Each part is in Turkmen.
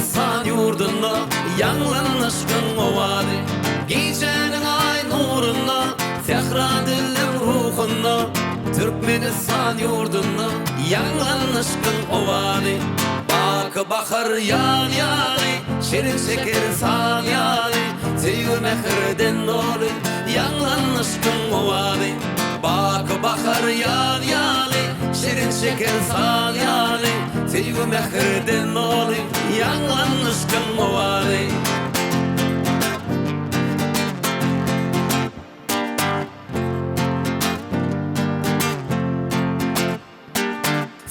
Türkmenistan ýurdunda ýaňlan yşkyň owazy. Gijäniň aý nurunda, sähra dilleň ruhunda, Türkmenistan ýurdunda ýaňlan yşkyň owazy. Baky bahar ýaz ýaly, şirin-şeker saz ýaly, Söýgi mähirden doly ýaňlan yşkyň owazy. Baky bahar ýaz ýaly, şirin-şeker saz ýaly, Söýgi mähirden doly ýaňlan yşkyň owazy.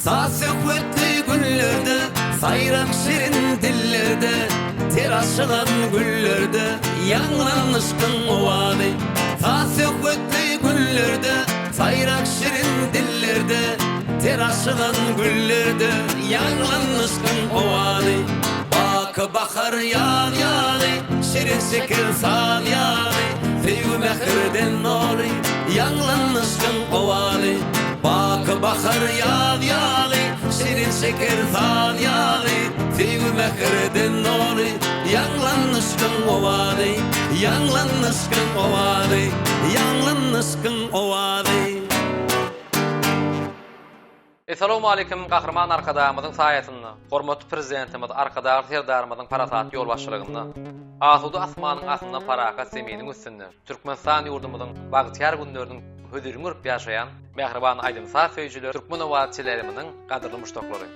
Saz-söhbetli günlerde, saýrak şirin dillerde, Ter açylan güllerde ýaňlan yşkyň owazy. Saz-söhbetli günlerde, saýrak şirin dillerde, Ter açylan güllerde ýaňlan yşkyň owazy. Baky bahar ýaz ýaly, şirin-şeker saz ýaly, Söýgi mähirden doly ýaňlan yşkyň owazy. Baky bahar ýaz ýaly, şirin-şeker saz ýaly, Söýgi mähirden doly ýaňlan yşkyň owazy. Ýaňlan yşkyň owazy, ýaňlan yşkyň owazy. Essalawmaleýkim Gahryman Arkadagymyzyň saýasynda, hormatly Prezidentimiz Arkadagly Serdarymyzyň parasatly ýolbaşçylygynda, asuda asmanyň astynda parahat zeminiň üstünde Türkmenistan ýurdumyzyň bagtyýar günleriniň hözirini görüp ýaşaýan mähriban aýdym-saz söýüjiler Türkmen owazy teleýaýlymynyň gadyrly muşdaklary!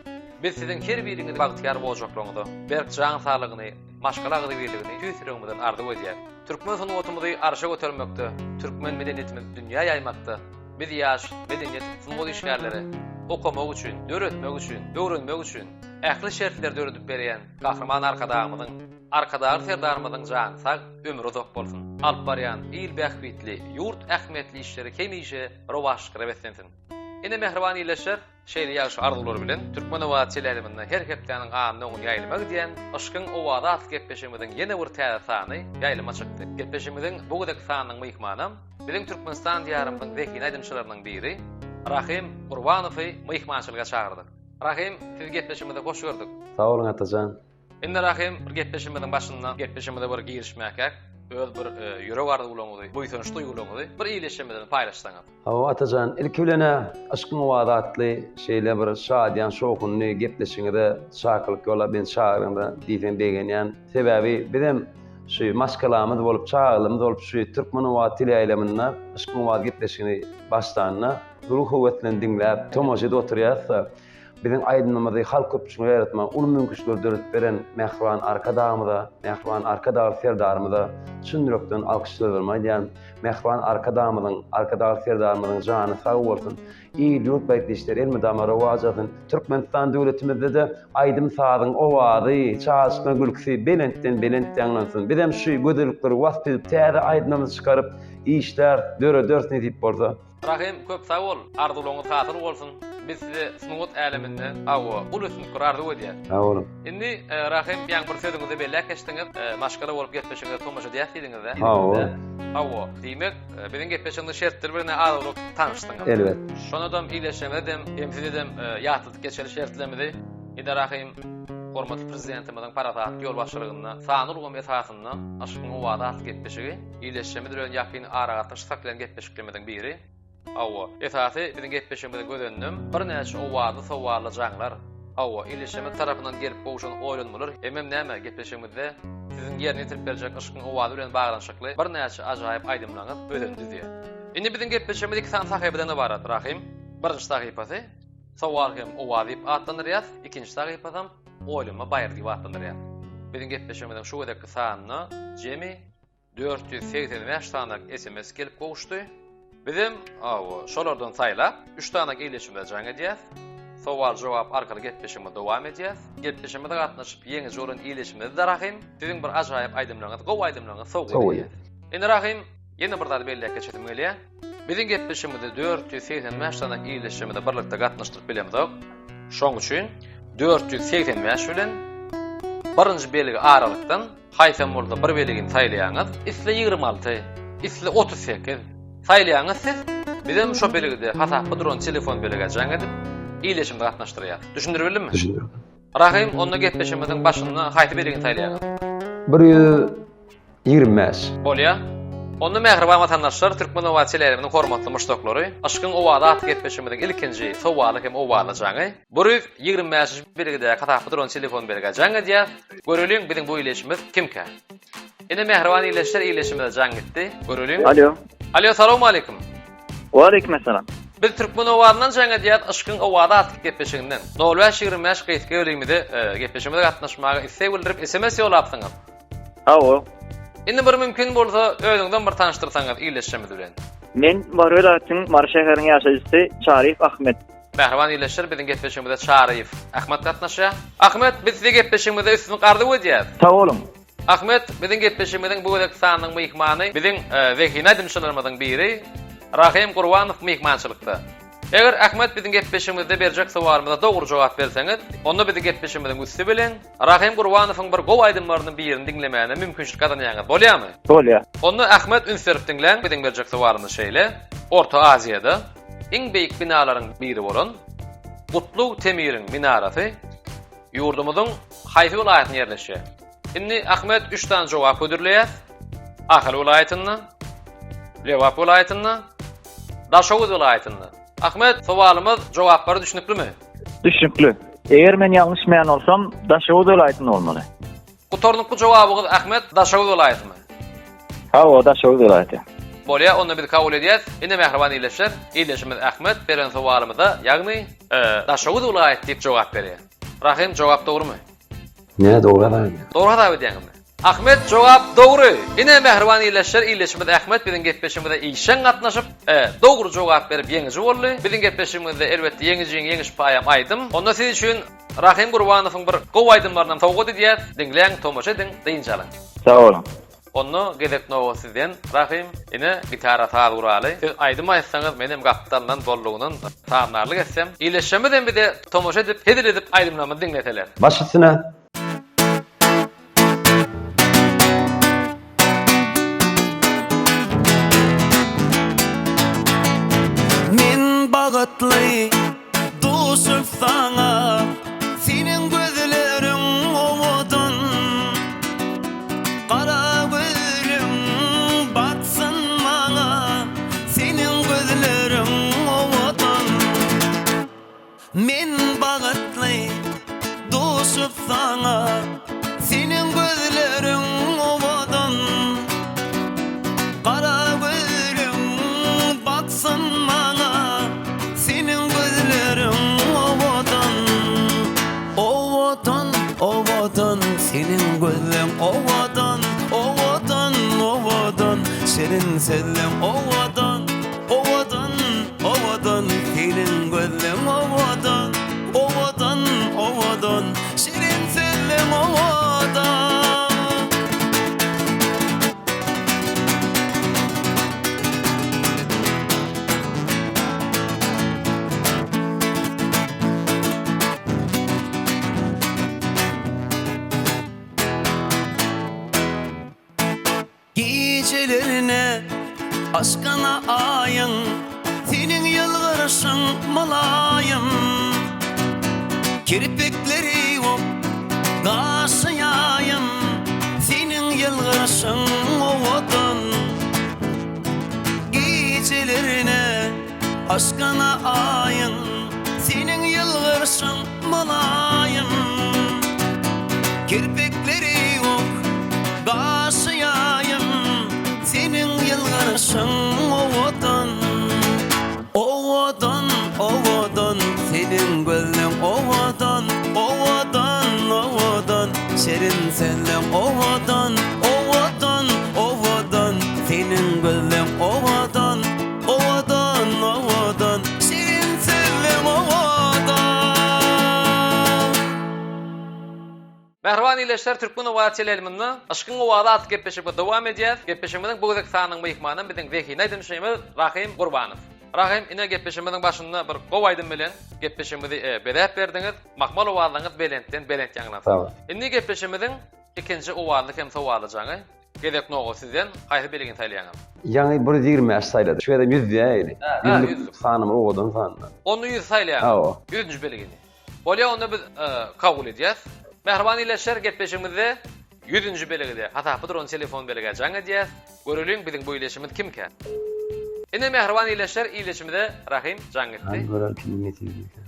Biz siziň her biriňizi bagtyýar boljaklygyňyzy, berk jan saglygyny, maşgala agzybirligini tüýs ýüregimizden arzuw edýäs. Türkmen sungatymyzy arşa götermekde, türkmen medeniýetimizi dünýä ýaýmakda, Biz ýaş medeniýet, sungat işgärleri okamak üçin, döretmek üçin, öwrenmek üçin ähli şertleri döredip berýän Gahryman Arkadagymyzyň, Arkadagly Serdarymyzyň jany sag, ömri uzak bolsun! Alyp barýan il bähbitli, ýurt ähmiýetli işleri hemişe rowaçlyklara beslensin! Ine mähriban ildeşler, Şeýle ýagşy arzuwlar bilen Türkmen owazy teleýaýlymynda her hepdäniň anna güni ýaýlyma gidýän Yşkyň owazy atly gepleşigimiziň ýene bir täze sany ýaýlyma çykdy. Gepleşigimiziň bu gezekki sanynyň myhmanam biziň Türkmenistan diýarymyzyň zehinli aýdymçylarynyň biri Rahym Gurbanowy myhmançylyga çagyrdyk. Rahym, sizi gepleşigimize hoş gördük. Sag boluň Atajan. Indi Rahym, bir gepleşigimiziň başynda gepleşigimize bir girişmäkäk, öz bir ýürek arzuwlaryňyzy, buýsanç duýgularyňyzy bir ildeşlerimiz bilen paýlaşsaňyz. Hawa, Atajan, ilki bilen-ä Yşkyň owazy atly şeýle bir şadyýan, şowhunly gepleşigiňize çakylyk ýollap meni çagyryňyza diýseň begenýän. Sebäbi bizem şu maşgalamyz bolup, çagalarymyz bolup şu Türkmen owazy teleýaýlymynda Yşkyň owazy gepleşigini başlanda uly höwes bilen diňläp, tomaşa edip oturýarys-da. Biziň aýdymymyzy halk köpçüligine ýaýratmaga uly mümkinçilikleri döredip beren mähriban Arkadagymyza, mähriban Arkadagly Serdarymyza çyn ýürekden alkyş sözlerimi aýdýan. Mähriban Arkadagymyzyň, Arkadagly Serdarymyzyň jany sag bolsun! Il-ýurt bähbitli işleri elmydama rowaç alsyn! Türkmenistan döwletimizde-de aýdym-sazyň owazy, çagyşma gülküsi belentden-belent ýaňlansyn! Bizem şu gözellikleri wasp edip, täze aýdymlarymyzy çykaryp, işläris, dörederis nesip bolsa. Rahym köp sag bol, arzuwlaryňyz hasyl bolsun. Biz size sungat äleminde hawa uly üstünlikler arzuw edýäs. Sag boluň. Indi Rahym ýaňy bir sözüňizde belläp geçdiňiz, maşgala bolup gepleşigiňize tomaşa edýäs diýdiňiz-dä. Hawa. Hawa. Diýmek, biziň gepleşigimiziň şertleri bilen az-owlak tanyşdyňyz. Elbet. Şonadam ildeşlerimize-dem, hem size-dem ýatladyp geçeli şertlerimizi. Indi Rahym, hormatly Prezidentimiziň parasatly ýolbaşçylygynda sanly ulgam esasynda Yşkyň owazy atly gepleşigi ildeşlerimiz bilen ýakyn aragatnaşyk saklaýan gepleşiklerimiziň biri. Hawa, esasy biziň gepleşigimiziň gözeninem birnäçe owazly sowally jaňlar, hawa, ildeşlerimiz tarapyndan gelip gowşan oýlanmalar hemem näme gepleşigimizde siziň ýerine ýetirip berjek yşkyň owazy bilen baglanyşykly birnäçe ajaýyp aýdymlaryňyz özeni düzýär. Indi biziň gepleşigimiz iki sany sahypadan ybarat, Rahym. Birinji sahypasy Sowal hem owaz diýip atlandyrýas, ikinji sahypasam Oýlanma baýry diýip atlandyrýas. Biziň gepleşigimiziň şu gezekki sanyna jemi 485 sany sms gelip gowuşdy. Bizem, hawa, şolardan saýlap, üç sany ildeşimize jaň edýäs. Sowal-jogap arkaly gepleşigimizi dowam edýäs. Gepleşigimize gatnaşyp, ýeňiji bolan ildeşimize-de Rahym, siziň bir ajaýyp aýdymlaryňyzy, gowy aýdymlaryňyzy sowgat edýäs. Indi Rahym, ýene bir zady belläp geçesim gelýär. Biziň gepleşigimize 485 sany ildeşimizi birlikde gatnaşdyryp bilemzok. Şoň üçin 485 bilen birinji belgi aralykdan Haýsam bolsa bir belgini saýlaýaňyz, isle 26, isle 38, saýlaýaňyz siz, bizem şo belgide hasapda duran telefon belgä jaň edip, ildeşimizi gatnaşdyrýas. Düşündirip bildimmi? Düşündirdim. Rahym, onda gepleşigimiziň başynda haýsy belgini saýlaýaňyz? 125. Bolýa. Onda mähriban watandaşlar, Türkmen owazy teleýaýlymynyň hormatly muşdaklary, Yşkyň owazy atly gepleşigimiziň ilkinji sowaly hem owazly jaňy 125-nji belgidäki hasapda duran telefon belgä jaň edýär. Göreliň, biziň bu ildeşimiz kimkä? Ine mähriban ildeşler, ildeşimize jaň gitdi. Göreliň. Alo. Alo, salowmaleýkim. Waleýkim essalam. Biz Türkmen owazyndan jaň edýäs, Yşkyň owazy atly gepleşiginden. Nol bäş 25 gysga bölümimize gepleşigimize gatnaşmaga isleg bildirip sms ýollapsyňyz. Hawa. Indi bir mümkin bolsa özüňizem bir tanyşdyrsaňyz ildeşlerimiz bilen. Men Mary welaýatynyň Mary şäheriniň ýaşaýjysy Çaryýew Ahmet. Mähriban ildeşler biziň gepleşigimize Çaryýew Ahmet gatnaşýar. Ahmet biz size gepleşigimizde üstünlik arzuw edýäs. Sag boluň. Ahmet, biziň gepleşigimiziň bu gezekki sanynyň myhmany biziň zehinli aýdymçylarymyzyň biri Rahym Gurbanow myhmançylykda. Eger Ahmet biziň gepleşigimizde berjek sowalymyza dogry jogap berseňiz, onda bizi gepleşigimiziň üsti bilen Rahym Gurbanowyň bir gowy aýdymlarynyň birini diňlemäne mümkinçilik gazanýaňyz. Bolýamy? Bolýar. Onda Ahmet üns berip diňläň, biziň berjek sowalymyz şeýle, Orta Aziýada iň beýik binalaryň biri bolan Gutlug Temiriň minarasy Ýurdumyzyň haýsy welaýatynda ýerleşýär? Indi Ahmet üç sany jogap hödürleýär. Ahal welaýatynda, Lebap welaýatynda, Daşoguz welaýatynda. Ahmet, sowalymyz jogaplary düşnüklimi? Düşnükli. Eger men ýalňyşmaýan bolsam, Daşoguz welaýatynda bolmaly. Gutarnykly jogabyňyz Ahmet, Daşoguz welaýatymy? Hawa, Daşoguz welaýaty. Bolýa, onda biz kabul edýäs. Ine mähriban ildeşler, ildeşimiz Ahmet beren sowalymyza, ýagny Daşoguz welaýaty diýip jogap berýär. Rahym, jogap dogrumy? Nä, dogry hasap edýän. Dogry hasap edýäňizmi? Ahmet, jogap dogry! Ine mähriban ildeşler, ildeşimiz Ahmet biziň gepleşigimize işjeň gatnaşyp, dogry jogap berip ýeňiji boldy. Biziň gepleşigimizde elbetde ýeňijiň ýeňiş paýam aýdym. Onda siz üçin Rahym Gurbanowyň bir gowy aýdymlarynam sowgat edýäs. Diňläň, tomaşa ediň, dynç alyň. Sag boluň. Onda gezek nobat sizden, Rahym. Ine, gitara saz guraly. Siz aýdym aýtsaňyz, menem gapdalyndan, bollugyndan sazandarlyk etsem. Ildeşlerimiz bize tomaşa edip, hezil edip aýdymlarymyzy diňleseler. Baş üstüne. Men bagytly duşup saňa Seniň gözleriň owadan Gara gözleriň baksyn maňa Seniň gözleriň owadan Men bagtly duşup saňa Seniň gözleriň owadan Gara gözleriň baksyn maňa Seniň gözleriň owadan Owadan, owadan Seniň gözleň owadan Owadan, owadan Şirin sözleň owadan Owadan, owadan Seniň gözleň owadan Owadan, owadan Şirin sözleň owadan. Gijelerine aşkana aýyň Seniň ýylgyryşyň mylaýym Kirpikleri ok gaşy ýaýym Seniň ýylgyryşyň owadan Gijelerine aşkana aýyň Seniň ýylgyryşyň mylaýym Kirpikleri ok, gaşy ýaýym Seniň ýylgyryşyň owadan Owadan, owadan Seniň gözleň owadan Owadan, owadan Şirin sözleň owadan Owadan, owadan Seniň gözleň owadan Owadan, owadan, şirin sözleň owadan. Mähriban ildeşler Türkmen owazy teleýaýlymynda Yşkyň owazy atly gepleşigimizi dowam edýäs. Gepleşigimiziň bu gezek sanynyň myhmany biziň zehinli aýdymçymyz Rahym Gurbanow. Rahym ine gepleşigimiziň başynda bir gowy aýdym bilen gepleşigimizi bezäp berdiňiz. Mahmal owazlaryňyz belentden belent ýaňlansyn. Sag bol. Indi gepleşigimiziň ikinji owazly hem sowally jaňy. Gezek nobat sizden, haýsy belgini saýlaýaňyz? Ýaňy 125 saýlady. Şu gezek 100 diýäýeli. Hä, Ýüzlük ýüzlük. sanam owadan san. Onda 100 saýlaýaňyz. Hawa. Ýüzünji belgini. Bolýa onda biz kabul edýäs. Mähriban ildeşler gepleşigimizde ýüzünji belgide hasaply duran telefon belgä jaň edýäs. Göreliň biziň bu ildeşimiz kimkä? Ine mähriban ildeşler ildeşimize Rahym jaň etdi. Hany göreli kimiň nesibikä.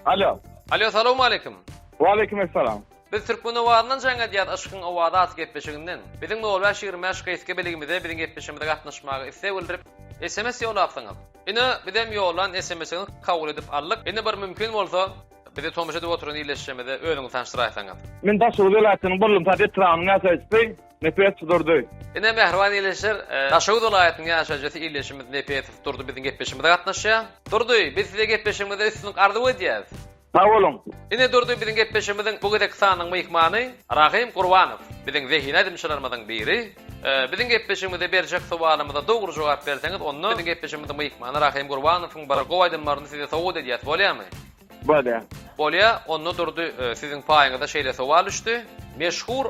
Alo. Alo salowmaleýkim. Waleýkim essalam. Biz Türkmen owazyndan jaň edýäs Yşkyň owazy atly gepleşiginden. Biziň nol bäş 25 gysga belgimize biziň gepleşigimize gatnaşmaga isleg bildirip sms ýollapsyňyz. Ine bizem ýollan sms-iňizi kabul edip aldyk. Indi bir mümkin bolsa bizi tomaşa edip oturan ildeşlerimize özüňizi tanyşdyraýsaňyz. Men Daşoguz welaýatynyň Burlumsat etrabynyň ýaşaýjysy Nepesow Durdy. Ine mähriban ildeşler Daşoguz welaýatynyň ýaşaýjysy ildeşimiz Nepesow Durdy biziň gepleşigimize gatnaşýar. Durdy biz size gepleşigimizde üstünlik arzuw edýäs. Sag boluň. Ine Durdy biziň gepleşigimiziň bu gezekki sanynyň myhmany Rahym Gurbanow. Biziň zehinli aýdymçylarymyzyň biri. Biziň gepleşigimize berjek sowalymyza dogry jogap berseňiz onda biziň gepleşigimiziň myhmany Rahym Gurbanowyň bir gowy aýdymlaryny size sowgat edýäs bolýamy? Bolýa. Bolýa, onda Durdy siziň paýyňyza şeýle sowal düşdi. Meşhur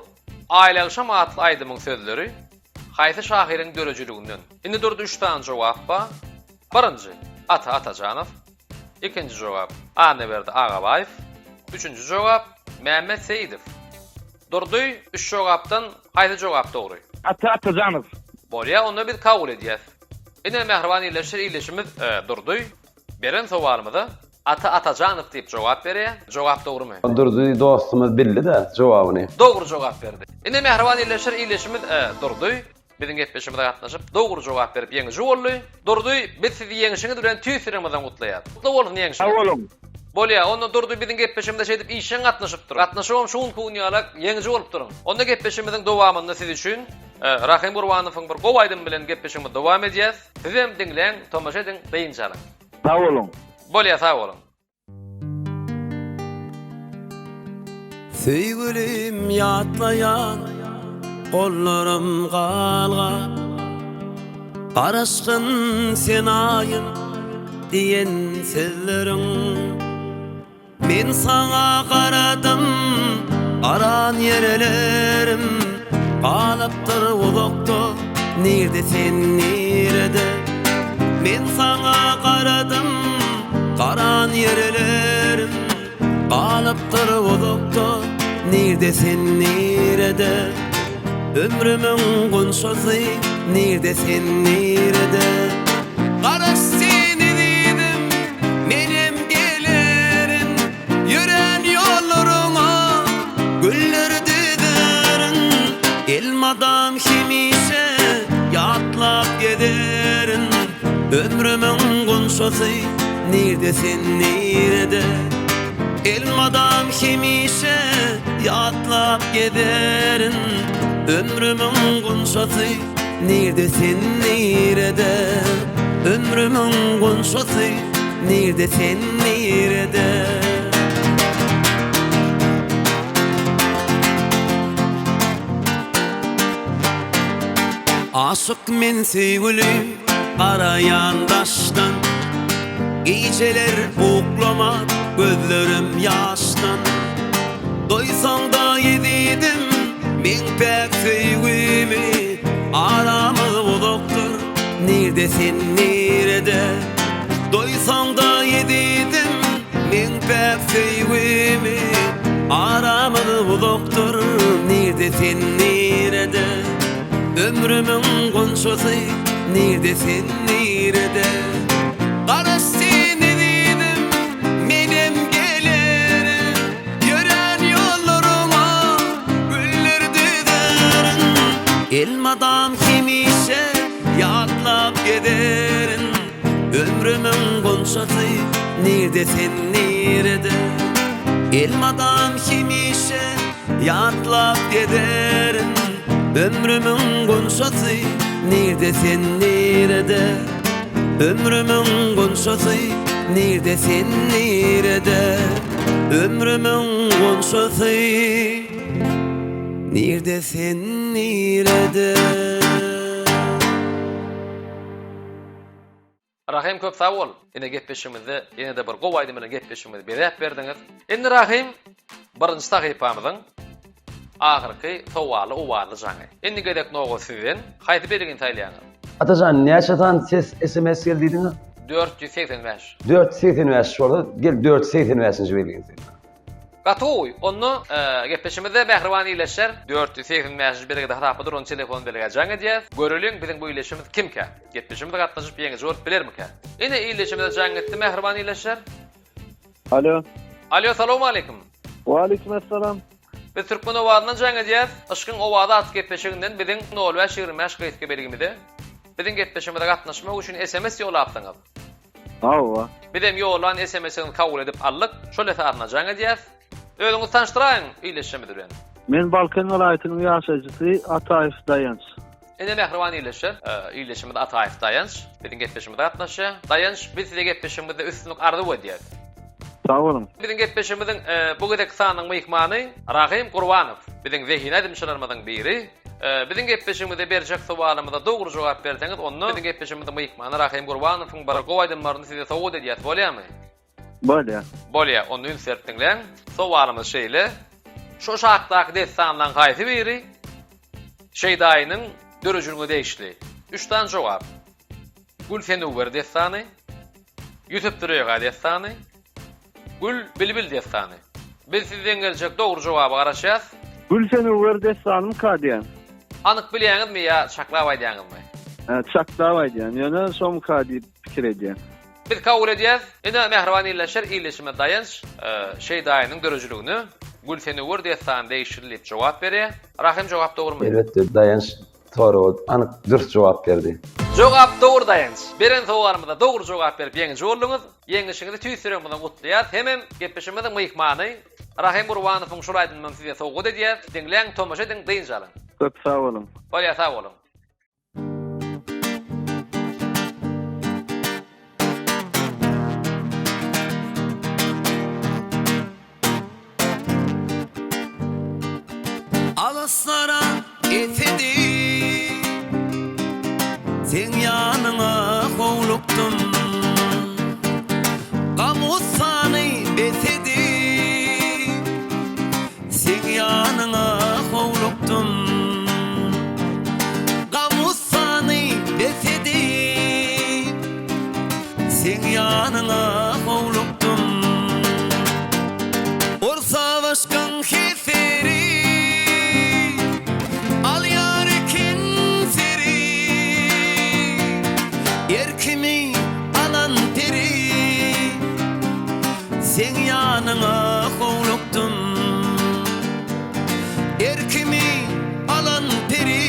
Aýlagşam atly aýdymyň sözleri haýsy şahyryň döredijiliginden? Indi Durdy üç sany jogap bar. Birinji, Ata Atajanow. Ikinji jogap, Annaberdi Agabaýew. Üçünji jogap, Mämmet Seýidow. Durdy, üç jogapdan haýsy jogap dogry? Ata Atajanow. Bolýa, onda biz kabul edýäs. Ine, mähriban ildeşler, ildeşimiz Durdy beren sowalymyza Ata Atajanow diýip jogap berýär. Jogap dogrumy? Durdy dostumyz bildi-de jogabyny. Dogry jogap berdi. Ine, mähriban ildeşler, ildeşimiz Durdy Biziň gepleşigimize gatnaşyp, dogry jogap berip ýeňiji boldy. Durdy, biz sizi ýeňşiňiz bilen tüýs ýüregimizden gutlaýas. Gutly bolsun ýeňşiňiz. Sag boluň. Bolýa, onda Durdy biziň gepleşigimize şeýdip işjeň gatnaşyp dur. Gatnaşybam şu günki gün ýalak ýeňiji bolup duruň. Onda gepleşigimiziň dowamynda siz üçin Rahym Gurbanowyň bir gowy aýdymy bilen gepleşigimizi dowam edýäs. Sizem diňläň, tomaşa ediň, dynç alyň. Sag boluň. Bolýa, sag boluň. Söýgülim ýatlaýan gollarym galgap Garaşgyn sen aýym diýen sözleriň Men saňa garadym garan ýerlerim Galypdyr uzakda nirde sen nirede Men saňa garadym garan ýerlerim Galypdyr uzakda nirde sen nirede Ömrümiň gunçasy nirde sen nirede Garaş sen ezizim menem gelerin Ýörän ýollaryňa güller düzerin Elmadam hemişe ýatlap gezerin Ömrümiň gunçasy nirde sen nirede Elmadam hemişe ýatlap gezerin Ömrümiň gunçasy nirde sen nirede Ömrümiň gunçasy nirde sen nirede. Aşyk men söýgülim garaýan daşdan Gijeler uklaman gözlerim ýaşdan Doýsaňda ezizim meň päk söýgümi Aramyz uzakdyr nirde sen nirede Doýsaňda ezizim meň päk söýgümi Aramyz uzakdyr nirde sen nirede Ömrümiň gunçasy nirde sen nirede Garaş sen ezizim menem gelerin Ýörän ýollaryňa güller düzerin Elmydam hemişe ýatlap gezerin Ömrümiň gunçasy nirde sen nirede Elmydam hemişe ýatlap gezerin Ömrümiň gunçasy nirde sen nirede Ömrümiň gunçasy nirde sen nirede Ömrümiň gunçasy nirde sen nirede. Rahym köp sag bol. Ine gepleşigimizde ýene-de bir gowy aýdym bilen gepleşigimizi bezäp berdiňiz. Indi Rahym birinji sahypamyzyň ahyrky sowally owazly jaňy. Indi gezek nobat sizden. Haýsy belgini saýlaýaňyz? Atajan näçe sany ses sms geldi diýdiňiz? 485. 485 bolsa, gel 485-nji belgini sen. Gaty gowy. Onda gepleşigimizde mähriban ildeşler 485-nji belgide hasapda duran telefon belgä jaň edýäs. Göreliň biziň bu ildeşimiz kimkä? Gepleşigimize gatnaşyp ýeňiji bolup bilermikä? Ine ildeşimize jaň etdi mähriban ildeşler. Alo. Alo salowmaleýkim. Waleýkim essalam. Biz Türkmen owazyndan jaň edýäs. Yşkyň owazy atly gepleşiginden biziň nol bäş 25 gysga belgimize biziň gepleşigimize gatnaşmak üçin sms ýollapsyňyz. Hawa. Bizem ýollan SMS-iňizi kabul edip aldyk. Şol esasynda jaň edýäs. Özüňizi tanyşdyraýyň ildeşlerimiz bilen. Men Balkan welaýatynyň ýaşaýjysy Ataýew Daýanç. Ine mähriban ildeşler, ildeşimiz Ataýew Daýanç biziň gepleşigimize gatnaşýar. Daýanç, biz size gepleşigimizde üstünlik arzuw edýäs. Sag boluň. Biziň gepleşigimiziň bu gezekki sanynyň myhmany Rahym Gurbanow, biziň zehinli aýdymçylarymyzyň biri. Biziň gepleşigimize berjek sowalymyza dogry jogap berseňiz, onda biziň gepleşigimiziň myhmany Rahym Gurbanowyň bir gowy aýdymlaryny size sowgat edýäs, bolýamy? Bolýar. Bolýar, onda üns berip diňläň. Sowalymyz şeýle, Şu aşakdaky dessanlaryň haýsy biri Şeýdaýynyň döredijiligine degişli? Üç sany jogap. Gül Senuber dessany, Ýusup Züleýha dessany, Gül Bilbil dessany. Biz sizden geljek dogry jogaba garaşýas. Gül Senuber dessanymyka diýýän. Anyk bilýäňizmi ýa çaklap aýdýaňyzmy? Çaklap aýdýan, ýöne şomyka diýip pikir edýän. Biz kabul edýäs. Ine, mähriban ildeşler, ildeşimiz Daýanç Şeýdaýynyň döredijiligine Gül Senuber dessany degişli diýip jogap berýär. Rahym jogap dogrumy? Elbetde, Daýanç Soraga anyk dürs jogap berdi. Jogap dogry Daýanç. Beren sowalymyza dogry jogap berip ýeňiji bolduňyz. Ýeňişiňizi tüýs ýüregimizden gutlaýas. Hemem gepleşigimiziň myhmany Rahym Gurbanowyň şul aýdymyny size sowgat edýäs. Diňläň, tomaşa ediň, dynç alyň. Köp sag boluň. Bolýa sag boluň. Alyslara gitsedi Seň ýanyňa howlukdym Gam-gussany bes edip Seň ýanyňa howlukdym Gam-gussany bes edip Seň ýanyňa howlukdym. Ursa başgaň heseri, Alýar eken seri. Erkimi alan peri, Seň ýanyňa howlukdym. Erkimi alan peri.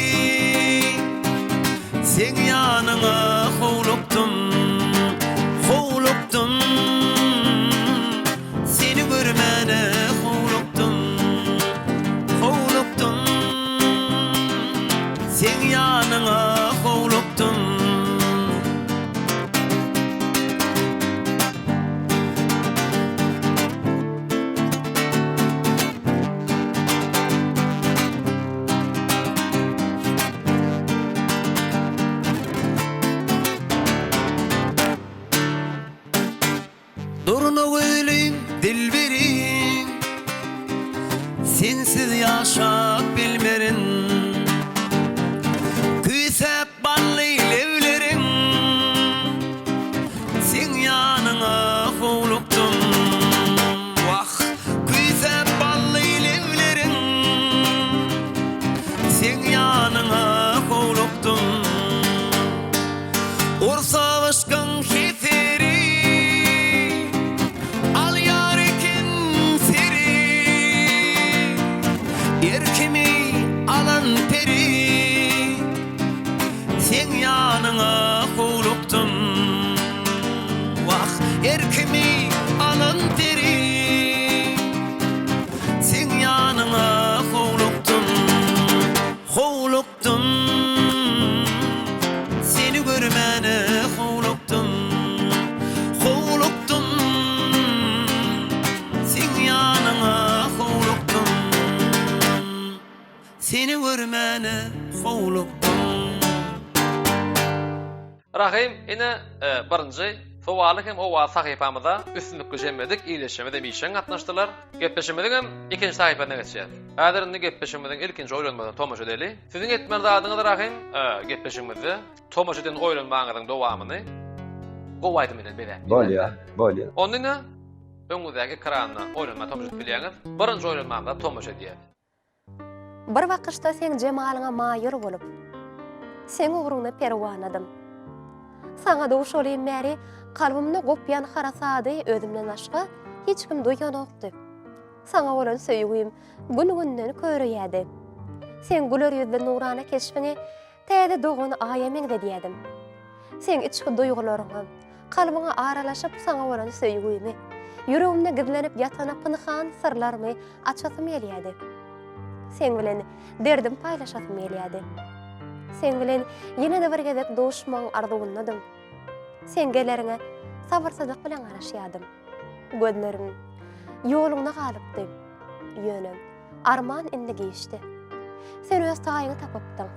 Seň ýanyňa howlukdym, howlukdym Seni görmäne howlukdym, howlukdym Seň ýanyňa howlukdym. Durna gözlim dilberim Sensiz ýaşap bilmerin Küýsäp bally lebleriň Seň ýanyňa howlukdym Wah, küýsäp bally lebleriň Seň ýanyňa howlukdym. Ursa yşkyň heseri, Alýar eken seri. Erkimi alan peri, Seň ýanyňa howlukdym. Wah, erkimi alan peri. Seň ýanyňa howlukdym, howlukdym Seni görmäne howlukdym, howlukdym Seň ýanyňa howlukdym Seni görmäne howlukdym. Rahym ine birinji sowaly hem owazy sahypamyza üstünlikli jemledik ildeşlerimiz hem işjeň gatnaşdylar. Gepleşigimiziň hem ikinji sahypasyna geçýäs. Häzir indi gepleşigimiziň ilkinji oýlanmasyna tomaşa edeli. Siziň etmeli zadyňyz Rahym gepleşigimizde tomaşa eden oýlanmaňyzyň dowamyny. gowy aýdym bilen bezäp. Bolýar, bolýar. Onda ine öňüňizdäki ekranda oýlanma tomaşa edip bilýäňiz. Birinji oýlanmamyza tomaşa edýäs. Bir bakyşda seň jemalyňa maýyl bolup, Seň ugruňda perwanadym. Saňa duşalym bäri kalbymda gopýan harasady özümden başga hiç kim duýanokdy. Saňa bolan söýgüm gün-günden köreýärdi. Seň güler ýüzli nurana keşbiňi Täze dogan Aýa meňzedýädim. Seň içki duýgularyňa, kalbyňa aralaşyp saňa bolan söýgümi, ýüregimde gizlenip ýatan pynhan syrlarymy açasym gelýädi. Seň bilen derdim paýlaşasym gelýädi. Seň bilen ýene-de bir gezek duşmagyň arzuwyndadym. Seň geleriňe sabyrsyzlyk bilen garaşýadym. Gözlerim ýoluňda galypdy. Ýöne Arman indi giçdi. Sen öz taýyňy tapypdyň.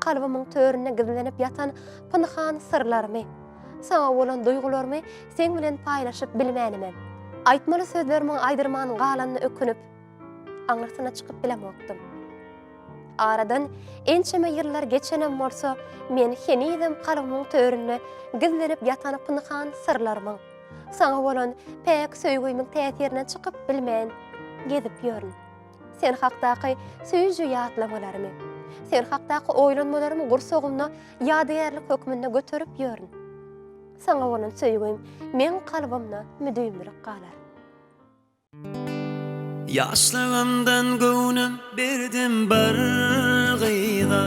Kalbymyň töründe gizlenip ýatan pynhan syrlarymy, saňa bolan duýgularymy seň bilen paýlaşyp bilmänime, aýtmaly sözlerimiň aýdyrman galanyna ökünip, aňyrsyna çykyp bilemokdym. Aradan ençeme ýyllar geçenem bolsa, men henizem kalbymyň töründe gizlenip ýatan pynhan syrlarymyň, Saňa bolan päk söýgimiň täsirinden çykyp bilmän gezip ýörün. Sen hakdaky süýji ýatlamalarymy, sen hakdaky oýlanmalarymy gursagymda ýadygärlik hökmünde göterip ýörün. Saňa bolan söýgim meň kalbymda müdimilik galar. Ýaşlygymdan göwnüm berdim bir gyza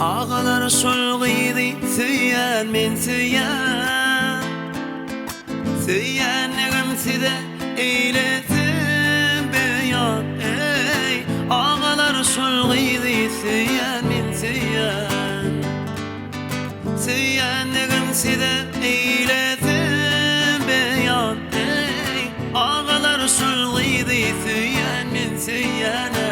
Agalar şol gyzy söýýän men söýýän Söýýänligim size eýlesem beýan Eý agalar şol gyzy söýýän men söýýän Söýýänligim size eýlesem beýan Eý, agalar şul gyzy söýýän men söýýäne.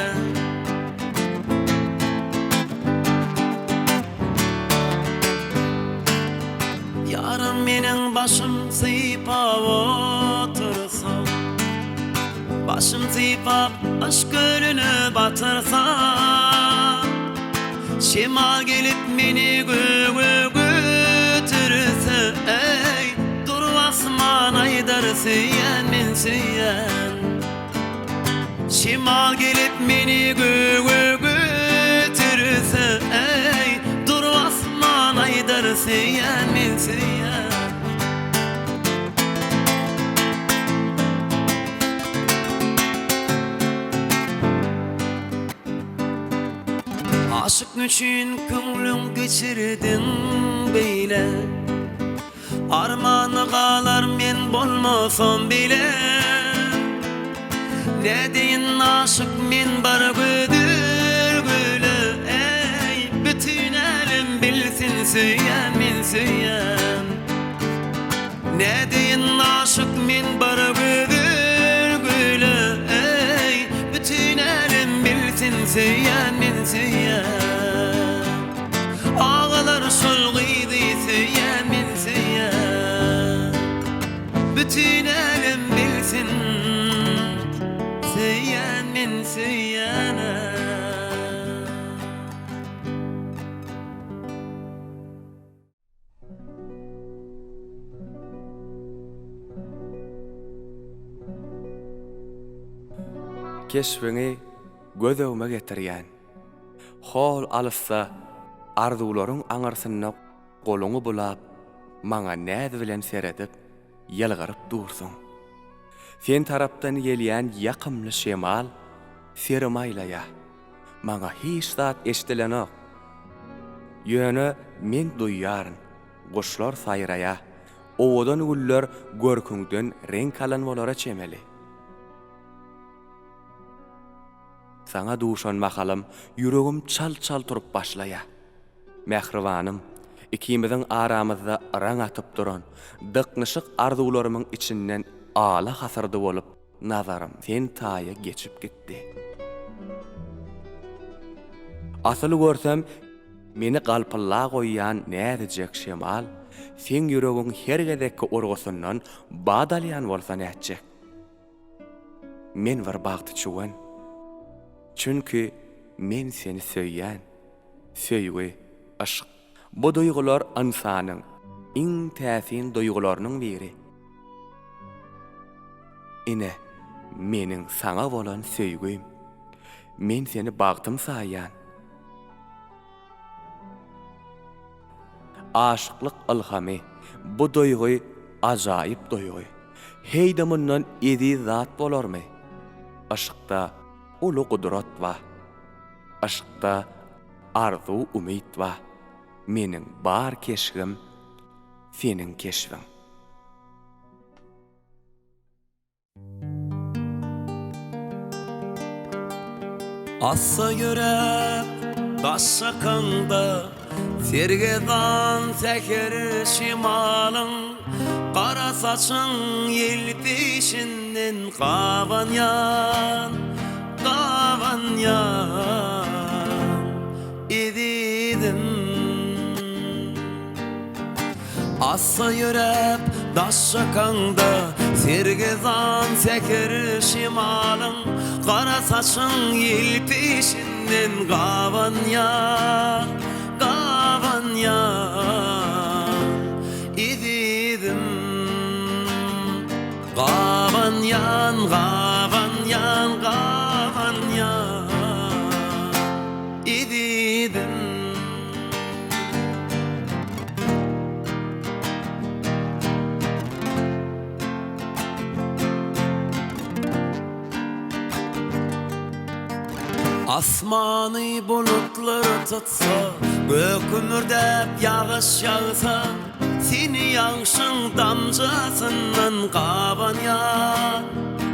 Ýarym meniň başym sypap otursa Başym sypap aşk gölüne batyrsa Şemal gelip meni göge götürse Eý, durup asman aýdar söýýän men söýýän Şemal gelip meni göge götürse Eý, durup asman aýdar söýýän men söýýän Aşyk üçin köňlüň geçirdiň beýle Armana galar men bolmasam bile Nädeýin aşyk men bar gözel güle Eý bütin älem bilsin söýýän men söýýän Nädeýin aşyk men bar gözel güle Eý bütin älem bilsin söýýän men söýýän Agalar şol gyzy söýýän men söýýän Bütin älem bilsin söýýän men söýýän. Keşbiňi göz öňüme getirýän. Hol alysda arzuwlaryň aňyrsynda goluňy bulap, maňa näz bilen seredip, ýylgyryp dursuň. Sen tarapdan gelýän ýakymly şemal serimi aýlaýar. Maňa hiç zat eşdilenok. Ýöne men duýýaryn, guşlar saýraýar, owadan güller görküňden reňk alan bolara çemeli. Saňa duşan mahalym ýüregim çal-çal turup başlaýar. Mähribanym, ikimiziň aramyzda yraň atyp duran, dyknyşyk arzuwlarymyň içinden ala hasyrdy bolup, Nazarym sen taýa geçip gitdi. Asyl görsem, meni galpylla goýýan näzijek şemal, seň ýüregiň her gezekki urgusyndan bat alýan bolsa nätjek? Men bir bagty çüwen. Çünki men seni söýýän. Söýgi, yşk. Bu duýgular ynsanyň. iň täsin duýgularynyň biri. Ine, meniň saňa bolan söýgim. Men seni bagtym saýýan. Aşyklyk ylhamy, bu duýgy ajaýyp duýgy. Heý-de mundan eziz zat bolarmy? Yşkda uly gudrat bar. Yşkda arzuw-umyt bar. Meniň bar keşgim seniň keşbiň. Assa ýöräp daş çykaňda Sergezdan säher şemalyň Gara saçyň ýelpeýşinden Gabanýan, gabanýan Ezizim. Assa ýöräp daş çykaňda, Sergezdan säher şemalyň Gara saçyň ýelpeýşinden Gabanýar, gabanýar, Ezizim. Gabanýan, gabanýan, gabanýan, Ezizim. Asmany bulutlar tutsa, Gök hümürdäp ýagyş ýagsa, Seni ýagşyň damjasyndan gabanýar,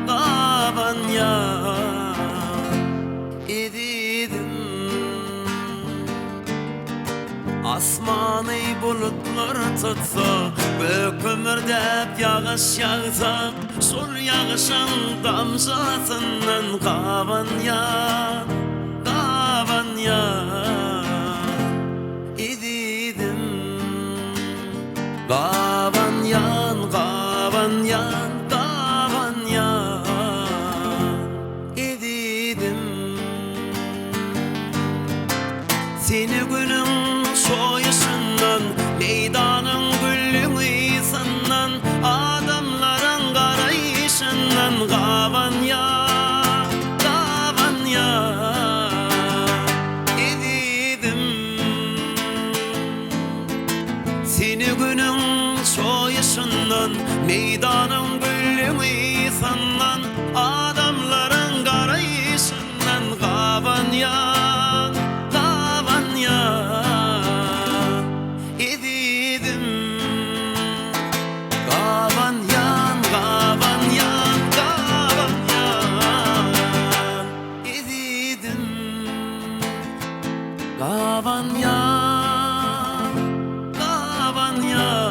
gabanýar, Ezizim. Asmany bulutlar tutsa, Gök hümürdäp ýagyş ýagsa, Şol ýagyşyň damjasyndan gabanýan, gabanýan, Ezizim. Gabanýan, gabanýan, gabanýan, Ezizim. Seni günüň çoýuşyndan, Meýdanyň güllüň ysyndan, Adamlaryň garaýşyndan Gabanýar, gabanýar, Ezizim. Seni günüň çoýuşyndan, Meýdanyň güllüň ysyndan, Adamlaryň garaýşyndan Gabanýan, gabanýan, ezizim. Gabanýan, gabanýan, gabanýan, ezizim. Gabanýan, gabanýan,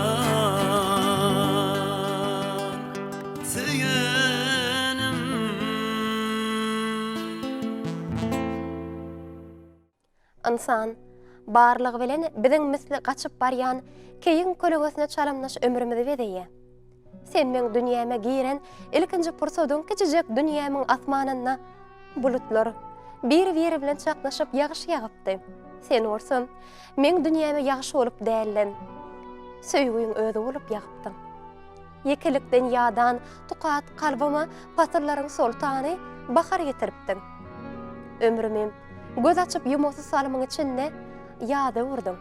Söýenim. Ynsan, barlygy bilen biziň misli gaçyp barýan keýigiň kölegesine çalymdaş ömrümizi bezeýär. Sen meň dünýäme giren ilkinji pursadyň kiçijek dünýämiň asmanynda bulutlar bir-biri bilen çaknyşyp ýagyş ýagypdy. Sen bolsa meň dünýäme ýagyş bolup däl-de, söýgüň özi bolup ýagypdyň. Ýekelikden ýadan tukat kalbyma pasyllaryň soltany bahar getiripdiň. Ömrümi göz açyp ýumasy salymyň içinde ýaza öwürdiň.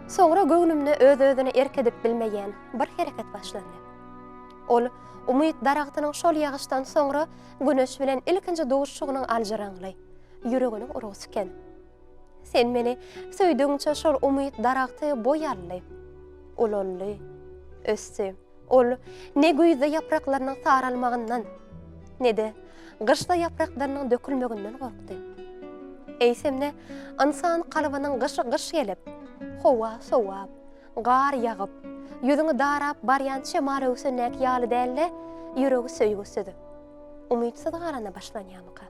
Soňra göwnümde öz-özüne erk edip bilmeýän bir hereket başlandy. Ol umyt daragtynyň şol ýagyşdan soňra güneş bilen ilkinji duşuşygynyň aljyraňly ýüreginiň urgusy eken. Sen meni söýdügiňçe şol umyt daragty boý aldy, ulaldy, ösdi. Ol ne güýzde ýapraklarynyň saralmagyndan, ne-de gyşda ýapraklarynyň dökülmeginden gorkdy. Eýsem-de, ynsan kalbynyň gyşy gyş gelip, howa sowap, gar ýagyp, ýüzüňi darap barýan şemal öwsendäki ýaly däl-de, ýüregi söýgüsiz, umytsyz galanda başlanýarmyka?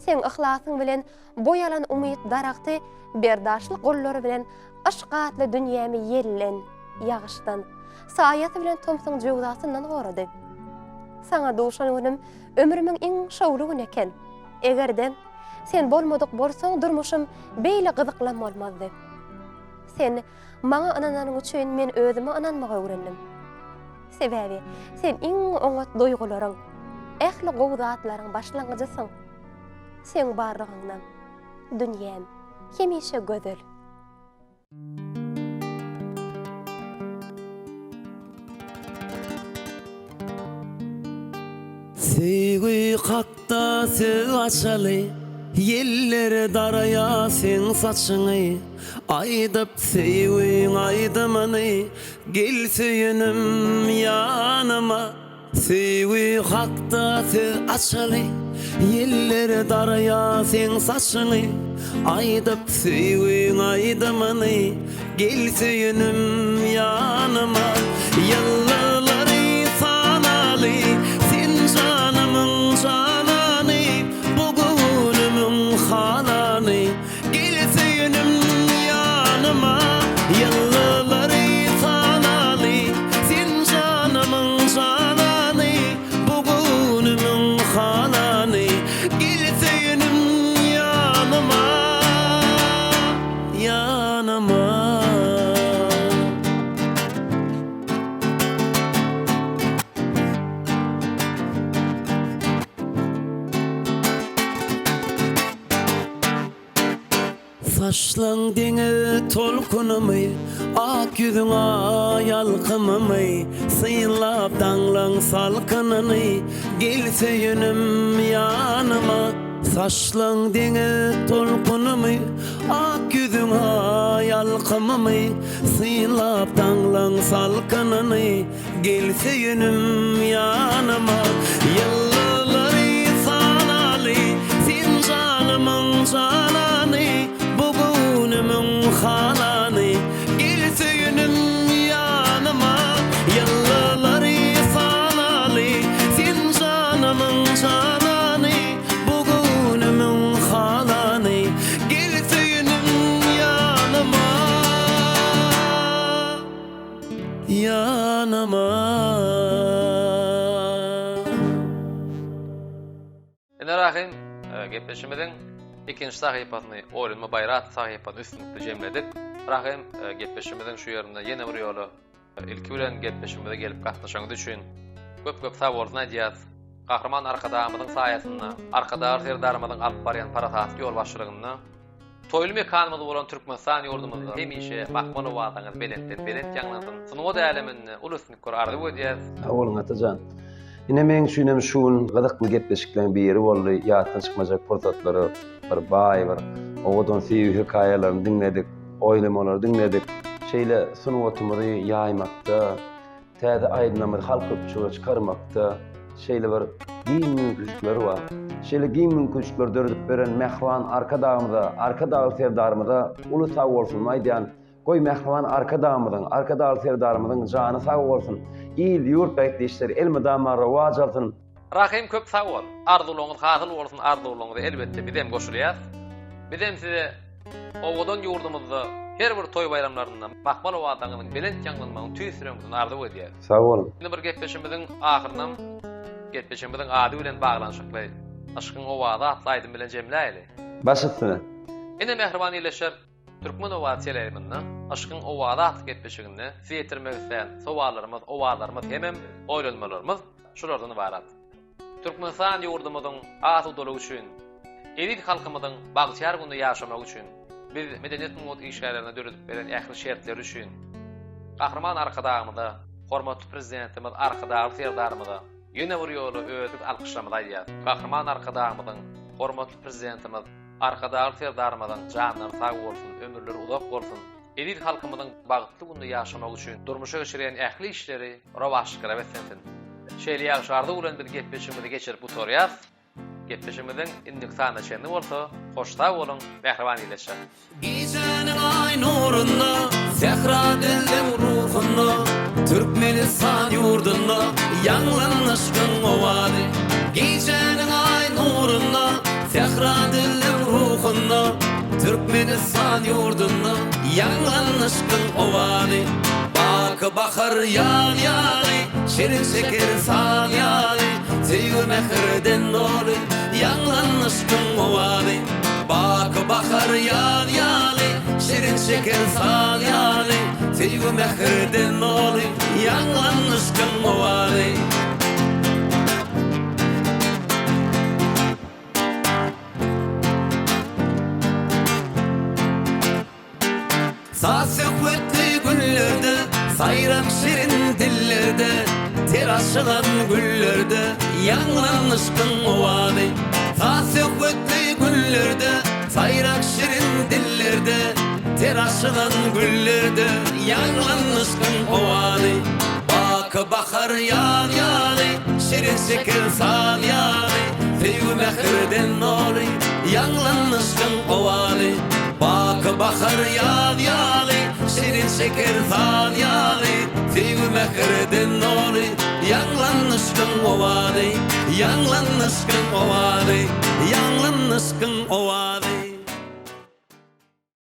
Seň yhlasyň bilen boý alan umyt daragty berdaşly gollary bilen yşk atly dünýämi ýelden, ýagyşdan, saýasy bilen tomsuň jöwzasyndan gorady. Saňa duşan günüm ömrümiň iň şowly güni eken. Eger-de, sen bolmadyk bolsaň durmuşym beýle gyzyklam bolmazdy. Sen maňa ynananyň üçin men özüme ynanmagy öwrendim. Sebäbi sen iň oňat duýgularyň, ähli gowy zatlaryň başlangyjysyň. Seň barlygyňdan dünýäm hemişe gözel. Söýgi hakda söz açaly, Ýeller daraýar seň saçyňy, Aýdyp söýgiň aýdymyny, Gel söýenim ýanyma. Söýgi hakda söz açaly, Ýeller daraýar seň saçyňy, Aýdyp söýgiň aýdymyny, Gel söýenim ýanyma. Ýyldyzlary sanaly, Sen janymyň janany, Bu göwnümiň halany, Gel söýenim ýanyma, Ýyldyzlary sanaly, Sen janymyň janany, Bu göwnümiň halany, Gel söýenim ýanyma, Ýanyma. Saçlaň deňiz tolkunymy, Ak ýüzüň aý alkymymy, Synlap daňlaň salkynyny, Gel söýenim ýanyma. Saçlaň deňiz tolkunymy, Ak ýüzüň aý alkymymy, Synlap daňlaň salkynyny, Gel söýenim ýanyma Ýyldyzlary sanaly Sen janymyň janany Bu göwnümiň halany Gel söýenim ýanyma Ýyldyzlary sanaly Sen janymyň janany Bu göwnümiň halany Gel söýenim ýanyma. Ýanyma. Ine Rahym, gepleşigimiziň ikinji sahypasyny Oýlanma baýry atly sahypany üstünlikli jemledik. Rahym, gepleşigimiziň şu ýerinde ýene bir ýola ilki bilen gepleşigimize gelip gatnaşanyňyz üçin köp-köp sagbolsun aýdýas. Gahryman Arkadagymyzyň saýasynda, Arkadagly Serdarymyzyň alyp barýan parasatly ýolbaşçylygynda Toýly mekanymyz bolan Türkmenistan ýurdumyzda hemişe mahmal owazaňyz belentden belent ýaňlansyn! Sungat äleminde uly üstünlikler arzuw edýäs. Sag boluň Atajan. Ine meň üçin hem şu gün gyzykly gepleşikleň biri boldy. Ýatdan çykmajak pursatlary bir baý bir owadan söýgi hekaýalaryny diňledik, oýlamalary diňledik. Şeýle sungatymyzy ýaýmakda, Täze aýdymlarymyzy halk köpçülige çykarmakda şeýle bir giň mümkinçilikler bar. Şeýle giň mümkinçilikleri döredip beren mähriban Arkadagymyza, Arkadagly Serdarymyza uly sag bolsunymy aýdýan. Goý, mähriban Arkadagymyzyň, Arkadagly Serdarymyzyň jany sag bolsun! Il-ýurt bähbitli işleri elmydama rowaç alsyn! Rahym köp sag bol. Arzuwlaryňyz hasyl bolsun arzuwlaryňyza elbetde bizem goşulýas. Bizem size owadan ýurdumyzda her bir toý baýramlarynda mahmal owazaňyzyň belent ýaňlanmagyny tüýs ýüregimizden arzuw edýäs. Sag boluň. Indi bir gepleşigimiziň ahyrynam gepleşigimiziň ady bilen baglanyşykly Yşkyň owazy atly aýdym bilen jemläýeli. Baş üstüne. Ine mähriban ildeşler Türkmen owazy teleýaýlymynda Yşkyň owazy atly gepleşiginde size ýetirmek islän sowallarymyz, owazlarymyz hemem oýlanmalarymyz şulardan ybarat. Türkmenistan ýurdumyzyň asudalygy üçin, eziz halkymyzyň bagtyýar günde ýaşamagy üçin biz medeniýet sungat işgärlerine döredip beren ähli şertleri üçin Gahryman Arkadagymyza, hormatly Prezidentimiz Arkadagly Serdarymyza ýene bir ýola özümiz alkyşlarymyzy aýdýarys. Gahryman Arkadagymyzyň, hormatly Prezidentimiz Arkadagly Serdarymyzyň janlary sag bolsun, ömürleri uzak bolsun! Eziz halkymyzyň bagtly günde ýaşamagy üçin durmuşa geçirýän ähli işleri rowaçlyklara beslensin! Şeýle ýagşy arzuw bilen biz gepleşigimizi geçirip gutarýas. Gepleşigimiziň indiki sanyna çenli bolsa, hoş sag boluň, mähriban ildeşler! Gijäniň aý nurunda, sähra dildiň ruhunda, Türkmenistan ýurdunda ýaňlan yşkyň owazy. Gijäniň aý nurunda, sähra dildiň ruhunda, Türkmenistan ýurdunda ýaňlan yşkyň owazy. Baky bahar ýaz ýaly, şirin-şeker saz ýaly, Söýgi mähirden doly ýaňlan yşkyň owazy. Baky bahar ýaz ýaly, şirin. Şirin şeker saz ýaly, Söýgi mähirden doly, Ýaňlan yşkyň owazy. Saz-söhbetli günlerde, Saýrak şirin dillerde, Ter açylan güllerde, Ýaňlan yşkyň owazy. Saz-söhbetli günlerde, Saýrak şirin dillerde, Ter açylan güllerde, Ýaňlan yşkyň owazy. Baky bahar ýaz ýaly, Şirin şeker saz ýaly, Söýgi mähirden doly, Ýaňlan yşkyň owazy. Baky bahar ýaz ýaly, Şirin şeker saz ýaly, Söýgi mähirden doly, Ýaňlan yşkyň owazy. Ýaňlan yşkyň owazy, Ýaňlan yşkyň owazy.